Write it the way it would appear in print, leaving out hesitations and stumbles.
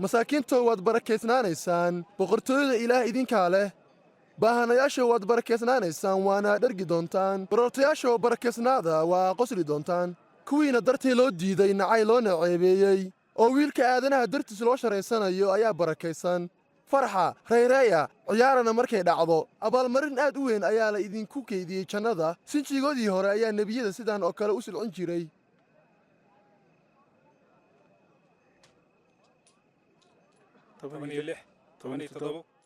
Masaakiintow, waad barakaysnaanaysaan, boqortooyada Ilaah idinkaa leh. Baahanayaasha, waad barakaysnaanaysaan, waana dhergi doontaan. Baroortayaasha, barakaysnaada, waa qosli doontaan. Kuwiina dartii loo diiday, nacay, loona ceebeeyey, oo Wiilka Aadanaha dartiis loo sharaysanayo ayaa barakaysan. Farxa, rayreeya, ciyaarana markay dhacdo. Abaalmarin aad u weyn ayaa la idinku keydiyey jannada. Sinjigoodii hore ayaa nebiyada sidan oo kale u silcin jiray. 16, 17.